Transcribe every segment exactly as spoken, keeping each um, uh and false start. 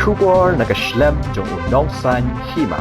Khubor na ka shlem jong u Nongsaiñ Hima.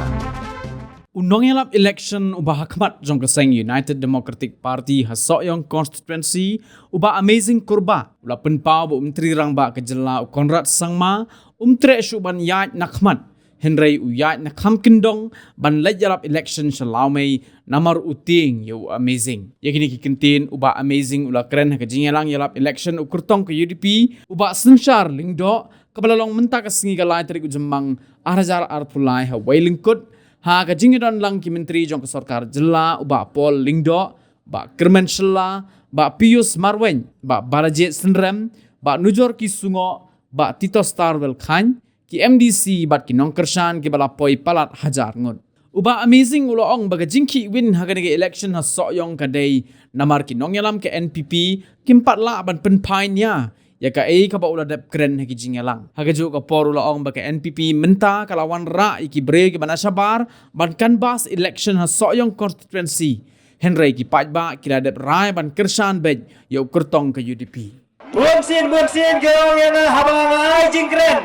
U nongïalap election uba hakhmat jong ka seng United Democratic Party ha Sohiong Constituency, u Bah Amazing Kurbah, u la pynpaw ba u Myntri Rangbah ka jylla u Conrad Sangma um treh shuh ban ïaid na khmat, hynrei u ïaid na kham kyndong ban leit ïalap election sha Lawmei namar u tieng ïa u Amazing. Ïa kine ki kyntien u Bah Amazing u la kren ha ka jingïalang ïalap election u kyrtong ka U D P, u Bah Synshar Lyngdoh, kaba la long mynta ka sngi ka lai tarik u Jymmang ar hajar arphew lai ha Wailyngkut, ha ka jingïadon lang ki myntri jong ka sorkar jylla u Bah Paul Lyngdoh, Bah Kyrmen Shylla, Bah Pius Marwein, Bah Balajied Synrem, Bah Nujorki Sungoh, Bah Titostar Wellkhain, ki M D C bad ki nongkyrshan kiba la poi palat hajar ngut. U Bah Amazing u la ong ba ka jingkhih win ha kane ka election ha Sohiong ka dei namar ki nongïalam ka N P P kim pat lah ban pynphai nia ïa kaei kaba u la dep kren ha ki jingïalang. Ha kajuh ka por u la ong ba ka N P P mynta ka la wanrah ïa ki briew kiba na shabar ban canvass election ha Sohiong Constituency, hynrei ki paidbah ki la dep rai ban kyrshan beit ïa u kyrtong ka U D P. Bunsien bunsien ki ong ïa nga haba nga ai jingkren,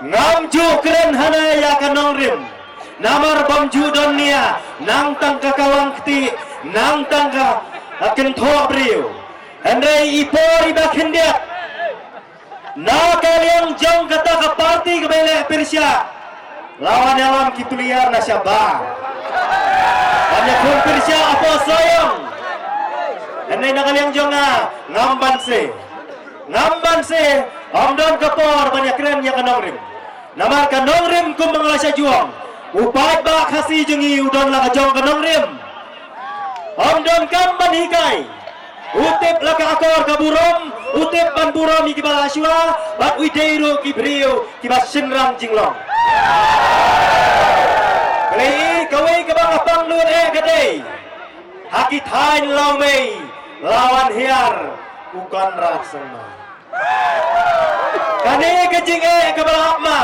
ngam ju kren hana ïa ka nongrim, namar bym ju don nia, nang tang ka kawang kti, nang tang ka, ka kynthoh briew. Hynrei i por iba khyndiat, na ka liang jong kata ka party kaba ïaleh pyrshah, la wan ïalam ki player na shabar ban ïakhun pyrshah hapoh Sohiong. Hynrei na ka liang jong nga, ngam banse, ngam banse, ym don ka por ban ïakren ïa ka nongrim. Namar ka nongrim kumba nga la shah ju ong, u paidbah Khasi jong ngi u don la ka jong ka nongrim. Ym don kam ban hikai. U tip la ka akor ka burom, u tip ban burom ïa kiba la shuwa, bad u dei ruh ki briew kiba shynrang jinglong. Balei, kawei kaba nga pang lut eh ka dei, ha ki thaiñ Lawmei la wan hiar u Conrad Sangma. Kane ka jingeh kaba la hap ma,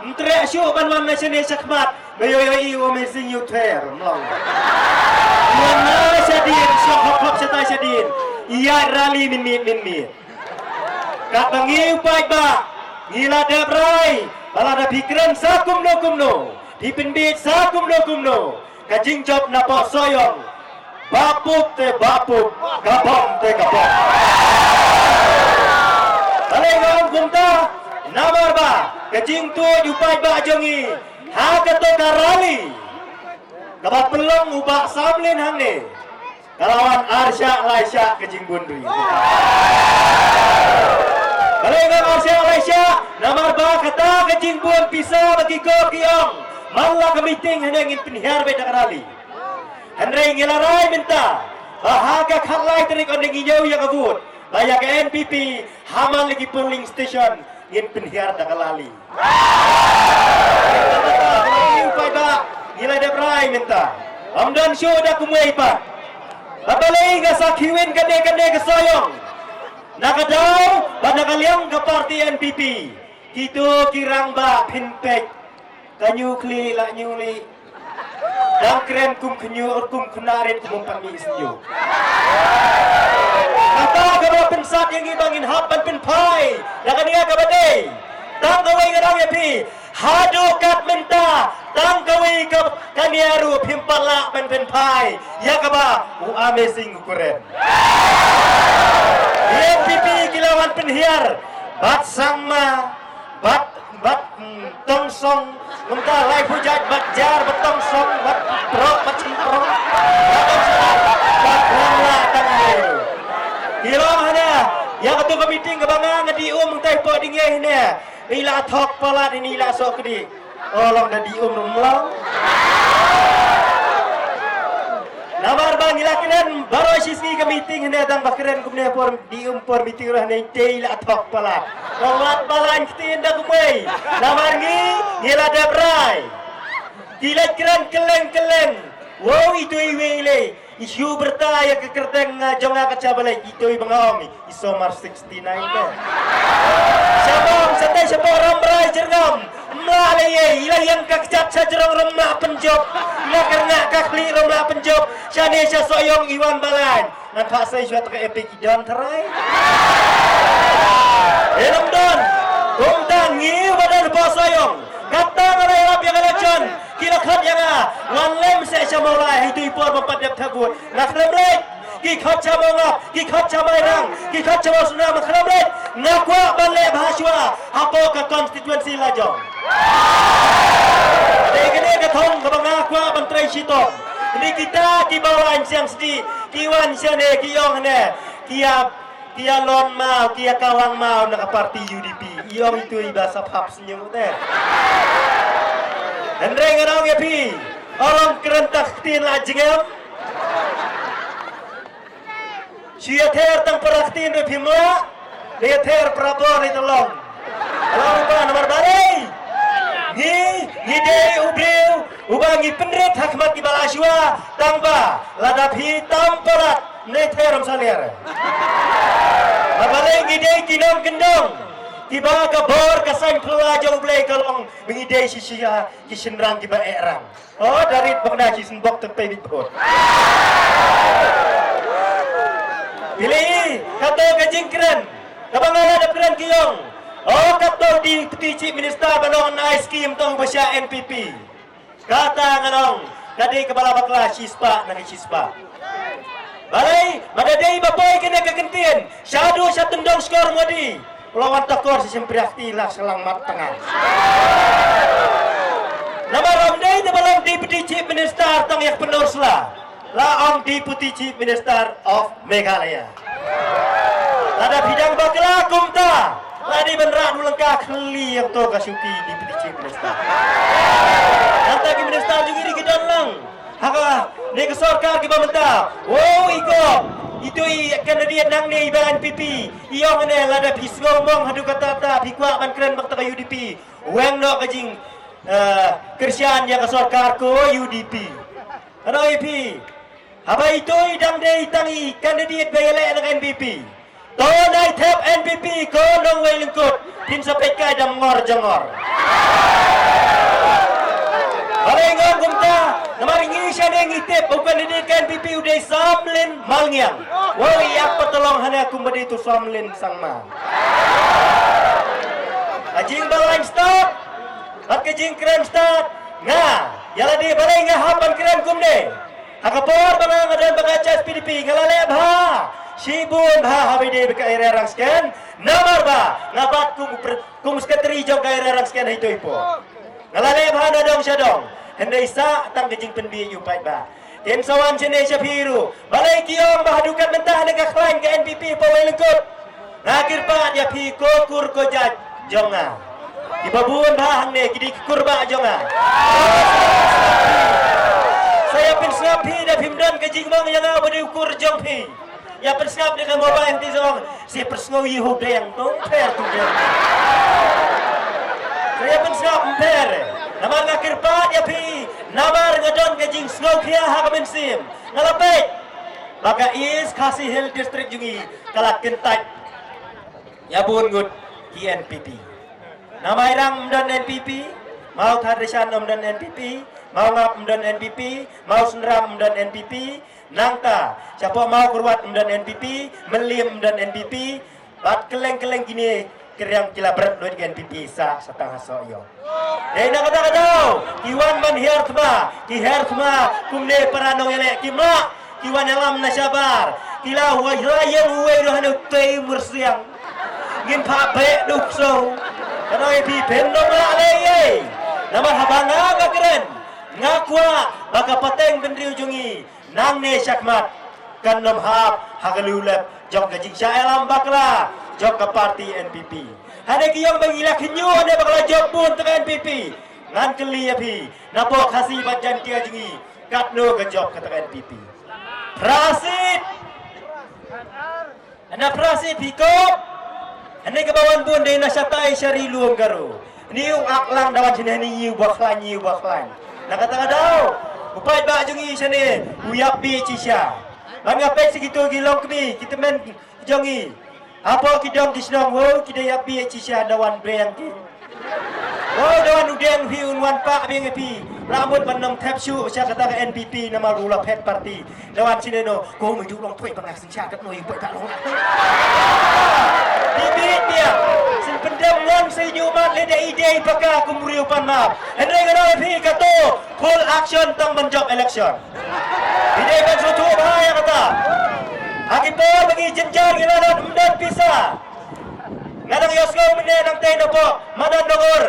ym treh shuh ban wan na shane shakhmat, ba ïoh ïohi u Amazing ïa u ther, ym long. Wan na shadien, shong hok hok shatai shadien, ïaid rally mynmiet mynmiet. Katba ngi u paidbah ngi la dep rai ba lada phi kren sa kumno kumno, phi pynbiej sa kumno kumno, ka jingjop napoh Sohiong, bapuk te bapuk, kabom te kabom. Balei nga ong kumta? Namar ba ka jingtuid u paidbah jong ngi ha kato ka rally kaba pynlong u Bah Samlin hangne, ka la wan ar shah lai shah ka jingbun ri. Balei nga ong ar shah lai shah? Namar ba kata ka jingbun pisa ba ki kor ki ong, man la ka meeting hangne ngin pynhiar beit da ka rally. Hynrei ngi la rai mynta ba ha ka khatlai tarik ynda ngi ñiew ïa ka vote, ba ïa ka N P P ha man la ki polling station ngin pynhiar da ka rally. Ngi u paidbah ngi la dep rai mynta, ym don shuh da kumwei pat. Ba balei nga sa khih win kane kane ka Sohiong, na ka daw ba na ka liang ka party N P P, kito ki rangbah phin peit, ka ñiuh khlieh la ñiuh lieh, dang kren kum khñiuh, kum khynnah rit, kum pynmih sñiuh. Kata kaba pynsat ïa ngi ba ngin hap ban pynphai da kane kaba dei. Tang kawei nga ong ïa phi, haduh kat mynta tang kawei ka, kane ruh phim pat lah ban pynphai ïa kaba u Amazing u kren. N P P ki la wan pynhiar bad Sangma, bad, bad, mm, Tongsong, kumta lai phew jait, bad Jar, bad Tongsong, bad Prok, bad Sengprong, bad Tongsong, bad Ramla tang ai. Ki long hane, ïa kato ka meeting kaba nga nga dih um, kumta i pok ding ïa hane, i la thok palat, i la sok kdi. O long da dih um ruh ym long. Namar ba ngi la kren baroh shi sngi ka meeting hane, tang ba kren kumne por dih um por meeting ruh hane, te i la thok palat. Long lat palat ktien da kumwei. Namar ngi, ngi la dep rai. Ki leit kren kylleng kylleng. Wow, itu iwei i lei. I shu byrta ïa ka kyrteng, ah, jong nga ka cha ba leit, itu i ba nga ong i Somar sixty-nine te. Sha bang, sa te sha bang Rambrai Jyrngam. Mla lei ei, i la ïeng ka kjat sha jrong ruh mla pynjop. I la kyrngah ka khlieh ruh mla pynjop. Shane sha Sohiong i wan balang. Ngan phah sei shuwa te ka epic i don tharai. Ei ym don. Kumta ngi ba don hapoh Sohiong. Kata nga la ïarap ïa ka election, ki la khot ïa nga, wan lem seh sha Mawlai, ha itu i por ba pat dep thep vote. Nga khlem leit, ki khot sha Mawngap, ki khot sha Mairang, ki khot sha Mawsynram, nga khlem leit. Nga kwah ban leh bha shuwa hapoh ka constituency la jong. Dei kane ka thong kaba nga kwah ban trei shitom. Ni kita kiba wan siang sdi, ki wan shane, ki ong ne, ki ïa, ki ïa lon maw, ki ïa kawang maw na ka party U D P. I ong itu iba sa phap sñiuh te. Hynrei nga ong ïa phi, ong kren tak ktien la jingem. Shu ïather tang para ktien ruh phim lah, ïather para bor ruh tang long. Long ba namar balei? Ngi, ngi dei u briew uba ngi pynrit ha khmat kiba la shuwa, tang ba lada phi tam palat ne ther ym salia. Namar balei? Ngi dei ki nongkyndong kiba ka bor ka saiñ phylla jong U Blei ka long ba ngi dei shisha ki shynrang kiba eh rang. Oh, da rit bok na ki sngewbok tang pei bit bok. Phi la i, kato ka jingkren kaba nga la dep kren ki ong. Oh, kato Deputy Chief Minister ba nong ai skim tang ba sha N P P. Kata nga ong, ka dei kaba la bakla shispah na ka shispah. Balei, mada dei ba poi kane ka kyntien, shaduh sha tyndong skor Modi. U la wan takor sha shympriah kti la sha langmat tnga. Namar ym dei te ba long Deputy Chief Minister tang ïa ka Pynursla. La ong Deputy Chief Minister of Meghalaya. Lada phi dang bakla kumta, la dei ban rah u lyngka khli ïa to ka shuki Deputy Chief Minister. Nangta ki minister jong ngi ki don lang. Ha kane ka sorkar kiba mynta. Wow, i ko. Itu i candidate nangne iba N P P. I ong ne lada phi sngew mong haduh katta katta phi kwah ban kren bad kata ka U D P. Weng noh ka jing, eh, kyrshan ïa ka sorkar ko U D P. Ano i phi. Haba itu i dang dei tang i candidate ba ïaleh na ka N P P. To nai thep N P P ko nongwei lyngkut, phin sa peit kai da mngor jongor. Balei nga ong kumta, namar ngi shane ngi tip u candidate ka N P P u dei Samlin Malngiang. Wei ïa pat long hane kumba dei tu Samlin Sangma. Ka jingbalance stad, bad ka jingkren stad, nga, ïa lade balei nga hap ban kren kumne. Ha ka por ba nga nga don ba nga H S P D P nga la leh bha. Shibun bha haba ïadei bad ka Area Rangsken. Namar ba nga bat kum u pre-, kum u sekretari jong ka Area Rangsken ha ito i por. Nga la leh bha na dong sha dong. Hynrei sa tang ka jingpynbeit ïa u paidbah. Kin sa wan shane sha phi ruh. Balei ki ong ba haduh katne mynta ha ka khlaiñ ka N P P ha Wei Lyngkut. Nga kyrpad ïa phi ko kur ko jait jong nga. Kiba bun bha hangne ki dei ki kur bah jong nga. Sa ïa pynsngap phi da phim don ka jingmong ïa nga ba dei u kur jong phi. Ïa pynsngap da ka mobile ti jong. Sa pynsngew ïa u deng to pher tu deng. Sa ïa pynsngap pher. Namar nga kyrpad ïa phi. Namar nga don ka jingsngew khia ha ka mynsiem. Nga la peit ba ka East Khasi Hills District jong ngi ka la kyntait ïa bun ngut ki N P P. Na Mairang ym don N P P, Mawthadraishan ym don N P P, Mawngap ym don N P P, Mawsynram ym don N P P, nangta shapoh Mawkyrwat ym don N P P, Mylliem ym don N P P, bad kylleng kylleng kine ki riang ki la bret lut ki N P P sa sa tang ha Sohiong. Dei na kata ka daw ki wan ban hiar thma, ki hiar thma kumne para nongïaleh ki mlak, ki wan ïalam na shabar, ki la wai la ïeng uwei ruh hane u tei myrsiang. Ngin pha beh duk so. Ka dei phi phin dong la lei ei. Namar haba nga nga kren, nga kwah ba ka pateng bynriew jong ngi nangne shakhmat kan ym hap ha ka liulep jong ka jingshah ïalam bakla jong ka party N P P. Hane ki ong ba ngi la khynñiuh hane ba ka la jop bun ta ka N P P. Ngan kylli ïa phi, napoh Khasi bad Jaintia jong ngi katno ka jop kata ka N P P? Phra seat. Hana phra seat phi kop. Hane kaba wan bun dei na shatai sha ri lum Garo. Ni u ak lang da wan shane ni u ba khlaiñ, ni u ba khlaiñ. Na kata ka daw u paidbah jong ngi shane u ïap bit shisha. Ban nga peit sha kito ki longkmie ki tymmen jong ngi. Hapoh ki dong ki shnong ho ki da ïap bit shisha da wan beng ki. Ho da wan u deng phi un wan pah beng phi. La mut ban nang thep shuh sha kata ka N P P namar u la phet party. Da wan shane no ko me ju long poi ba nga Sha kat noi poi ka long. Bibit biang. Shin pyndem ngon sa ïa u man Ïa da i dei paka kum u riew pan map. Hynrei nga ong ïa phi kato full action tang ban jop election. I dei ban sngewthuh bha ïa kata. Ha ki por ba ngi jynjar ngi la don ym don pisa. Nga dang ïohsngew mynne nangtei napoh Madan Nongor.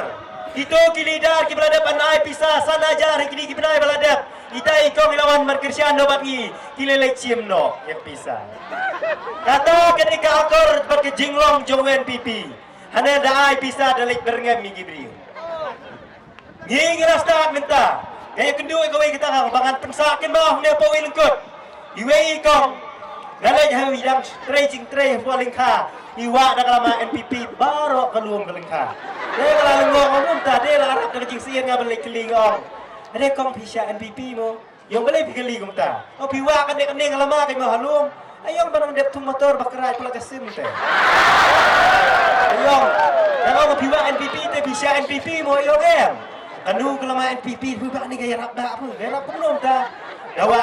Kito ki leader kiba la dep ban ai pisa san hajar ha kine ki bnai ba la dep. Ita i kong i la wan ban kyrshan noh bad ngi, ki la leit shim noh ïa ka pisa. Kata ka dei ka akor bad ka jinglong jong u N P P. Hane da ai pisa da leit byrngem ïa ki briew. Ngi ngi la stad mynta. Nga ïakynduh ïa kawei ka tnga ba ngan pynsah kynmaw hangne hapoh Wei Lyngkut. Iwei i kong. Nga leit ha i dang trei jingtrei hapoh lyngkha. I wah da ka lama N P P baroh ka lum ka lyngkha. Dei ka la lyngngoh mynta, dei la arap da ka jingsyier, nga ban leit kylli, nga ong, "Dei kong, phi shah N P P mo?" Ïong, balei phi kylli kumta? O, phi wah kane kane ka lama ka mo ha lum. Ïong, ba nang dep thung motor ba krai pula ka sim te. Ïong, nga ong phi wah N P P te, phi shah N P P mo, ïong em. Kanu ka lama N P P, phi wah ni ka ïarap da phi, ka ïarap kumno mynta. Dawa,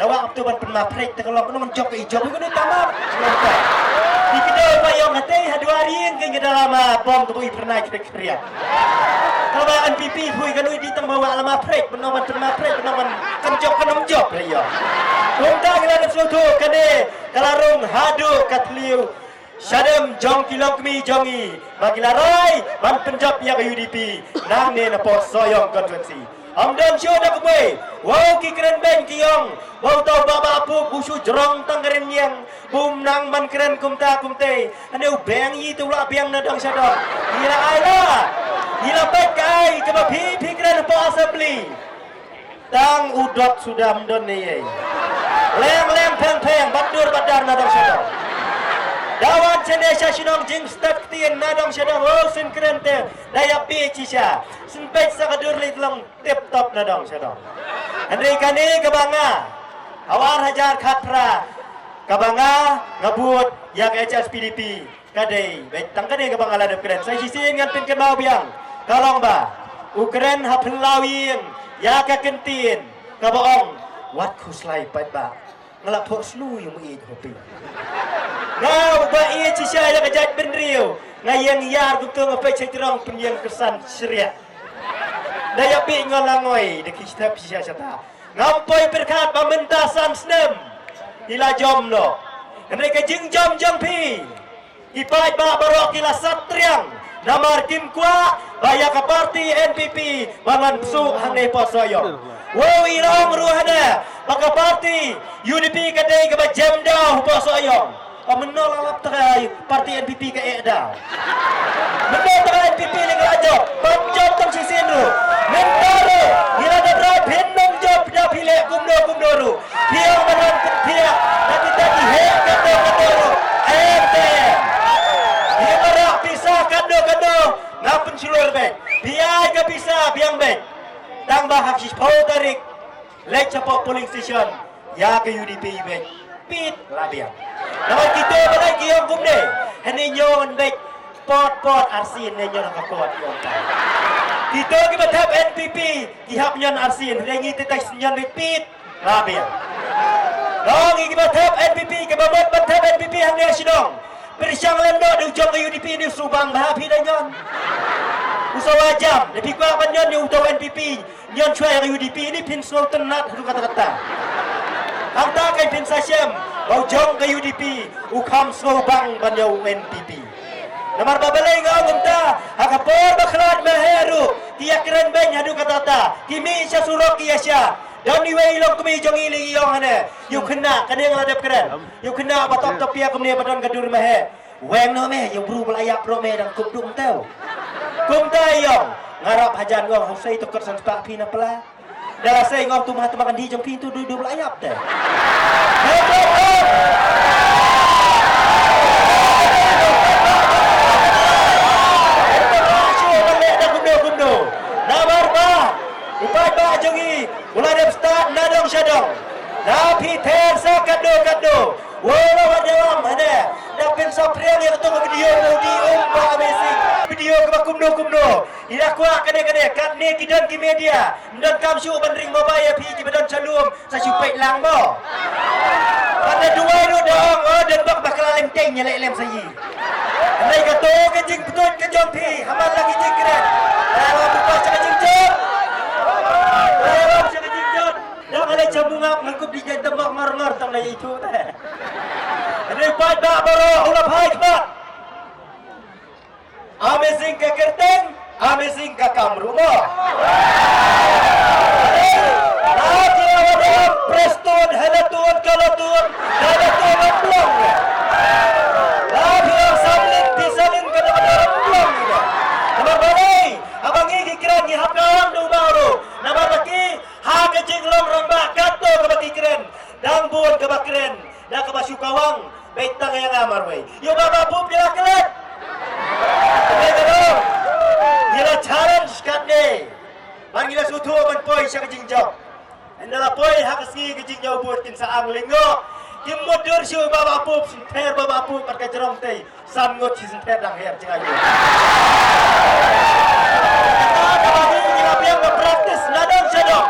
dawa ap tu ban pynmap phrek te ka long, kano man jop ka i jop, kano tamap. Ïong ta. Di kito ba ïong hate ha dua ring ka ngi da lama bom ka bui pernai khrek khriat. Ka lama N P P phi kanu di tang ba wah lama phrek, ban ong ban pynmap phrek, ban ong ban kan jop kan ym jop re ïong. Kumta ngi la dep sngewthuh kane ka la rung haduh ka thliew shadem jong ki longkmie jong ngi ba ki la rai ban pynjop ïa ka U D P nangne napoh Sohiong constituency. Ym don shuh da kumwei. Wow, ki kren beiñ ki ïong. Wow, tau ba ba pu bu shu jrong tang kren ïeng. Bum nang ban kren kumta kumte. Ane u beng i tu la beng na dong sha dong. Ngi la ai la. Ngi la pek ka ai kaba phi phi kren hapoh assembly. Tang u dot suda ym don ne ei. Leng leng pheng pheng, bat dur bat dar na dong sha dong. Da wan shane sha shnong jingstep ktien na dong sha dong, oh, syn kren te, da ïap bit shisha. Syn peit sa ka dur leit long tip top na dong sha dong. Hynrei kane kaba nga, ha u ar hajar khatphra, kaba nga, nga bud ïa ka H S P D P. Ka dei beit tang kane kaba nga la dep kren. Sa shisien ngan pynkynmaw biang. Ka long ba u kren ha phyllaw ïing ïa ka kyntien kaba ong, wat khuslai paidbah. Nga la phohsniew ïa u maieit ha phi. Nga uba ïeit shisha ïa ka jaitbynriew. Nga ïeng ïar kumto nga peit sha jrong pynïeng kyrsan shriah. Da ïa phi nga la ngoi da ki step shisha shata. Ngam poi pyrkhat ba mynta san snem i la jom noh. Hynrei ka jingjom jong phi, ki paidbah baroh ki la sat triang. Namar kim kwah ba ïa ka parti N P P ba ngan pyrshah hangne hapoh Sohiong. Wow, i la ong ruh hangne ba ka parti U D P ka dei kaba jem daw hapoh Sohiong. Ba mynno la lap trai parti N P P ka eh daw. Mynno trai N P P leh ka la jop. Ban jop tang shisien ruh. Mynta ruh ngi la dep rai phin nang jop da phi leh kumno kumno ruh. Phi ong ba nang pynphiah na kita ki heh katno katno ruh. Em te em. Phi baroh pisa katno katno nga pynshlur beit. Phi ai ka pisa biang beit. Tang ba ha shiphew tarik leit shapoh polling station ïa ka U D P beit. Pit la biang. Namar kito ba leit ki ong kumne. Hynrei ñiew beit. Pot pot arsien ne ñiew ka kot ïong ta. Kito kiba thep N P P ki hap ñiew arsien, hynrei ngi te tai ñiew beit pit. La biang. Dong ngi kiba thep N P P, kiba mut ban thep N P P hangne shnong. Pyrshang lem noh da u jong ka U D P ne u shu bang bha phi da ñiew. U sawa jam, da phi kwah ban ñiew ne u tau N P P. Ñiew shuwa ïa ka U D P ne phin sngew tynnat haduh katta katta. Hangta kan phin sa shem ba u jong ka U D P u kham sngew bang ban ïa u N P P. Namar ba balei nga ong kumta, ha ka por ba khlad ma heh ruh ki ïa kren beiñ haduh katta katta, ki mih sha surok ki ïa shah. Don iwei i longkmie jong ngi lei i ong hangne, ïa u khynnah, kane nga la dep kren. Ïa u khynnah ba top top ïa kumne ba don ka dur ma heh. Weng noh me, ïa u bru ba la ïap ruh me dang kup dum teu. Kumta ïong, nga rap hajan ngong hok sei to kot san spah phi na pla. Da la sei ngong tu ma tu ma kan di jong phi tu du du ba la ïap te. Hei, hei, hei. Namar ba u paidbah jong ngi u la dep stad na dong sha dong. La phi ther sa katno katno. Wala wat jawab hane. Da pynsaphriang ïa kato ka video ba u dih um ba amazing. Video kaba kumno kumno. Ïa kwah kane kane katne ki don ki media. Ym don kam shuh ban ring mobile ïa phi kiba don sha lum. Sa shu peit lang mo. Kata duwai ruh da ong, oh, don bok ba ka la lem teng ïa leh lem sa yi. Hynrei kato ka jingpynduh ka jong phi, ha man la ki jingkren. Hynrei la buka sha ka jingjop. Hynrei la buka sha ka jingjop. Dang hynrei sha bungap ngan kup di jait tembok ngor ngor tang na itu te. Hynrei paidbah baroh u la phai khmat. Amazing ka kyrteng, amazing ka kam ruh mo. La ki la wadam Prestone, Helaton, Kalaton, Dalaton, Amblong. La ki la Samlin, Bisalin, ka la wadam Amblong. Namar balei, haba ngi ki kren ngi hap ka wan du baru. Namar ba ki ha ka jinglong rangbah kato kaba ki kren. Dang bun kaba kren, da kaba shu kawang, beit tang ïa nga marwei. Ïa u Bah Bah Pup ïa la klet. Beit tang. Ïa la challenge katne. Ban ngi la shu thuh ban poi sha ka jingjop. Ynda la poi ha ka sngi ka jingñiew vote kin sa ang lyngngoh. Kim mut dur shu Bah Bah Pup, shu ther Bah Bah Pup bad ka jrong tei. San ngut shi senther dang her jngai. Kata kaba ngi ngi la biang ka practice na dong sha dong.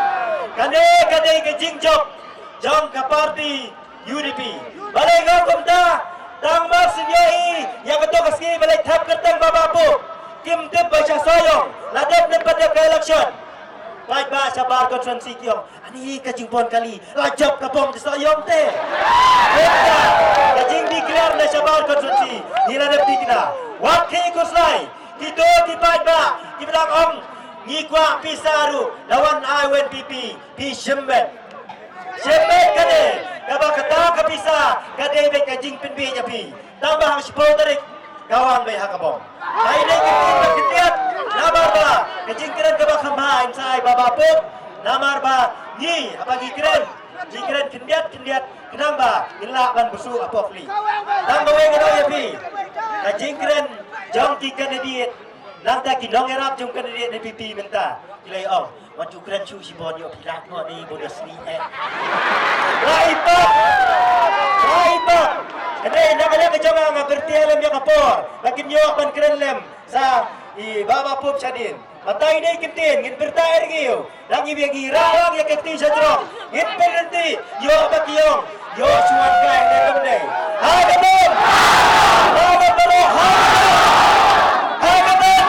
Kane ka dei ka jingjop jong ka party U D P. Balei nga kumta? Tang ba shu ïohi ïa kato ka sngi balei thap kyrteng Bah Bah Pup. Kim tip ba sha Sohiong la dep ne pat dep ka election. Paidbah shabar constituency ki ong. Ani ka jingbon kali la jop ka bom te Sohiong te. Ka jingdeclare na shabar constituency ngi la dep declare. Wat ki khuslai kito ki paidbah kiba dang ong ngi kwah pisa ruh, la wan ai U N P P, phi shim beit. Shim beit kane, kaba kata ka pisa ka dei beit ka jingpynbiej ïa phi. Tang ba hangshiphew tarik ka wan beit ha ka bom. Ai dei ka ktien ba khyndiat, namar ba ka jingkren kaba kham bha in sa ai Bah Bah Pup. Namar ba ngi haba ngi kren, ngi kren khyndiat khyndiat khnang ba ngin lah ban buh shuh ha pok li. Tang ba wei nga ong ïa phi, ka jingkren jong ki candidate, nangta ki nongïarap jong candidate N P P mynta ki la ong. Wan ju kren shu shibun ïoh phi lak noh ni bonus ni eh. Lai pap. Lai pap. Kane na kane ka jong nga nga pyrthei lem ïa ka por. Ba kin ïoh ban kren lem sa i Bah Bah Pup shadien. Batai dei kyntien ngin pyrta er ngi ïoh. Dang ngi biang ngi rah lang ïa ka kti sha jrong. Ngin pyrta ïoh ba ki ïong. Ïoh shuan kai ne kam dei. Ha ka bom. Ha ka bom. Ha ka bom.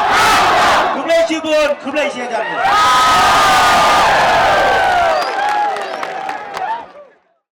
Khublei shibun, khublei shihajar.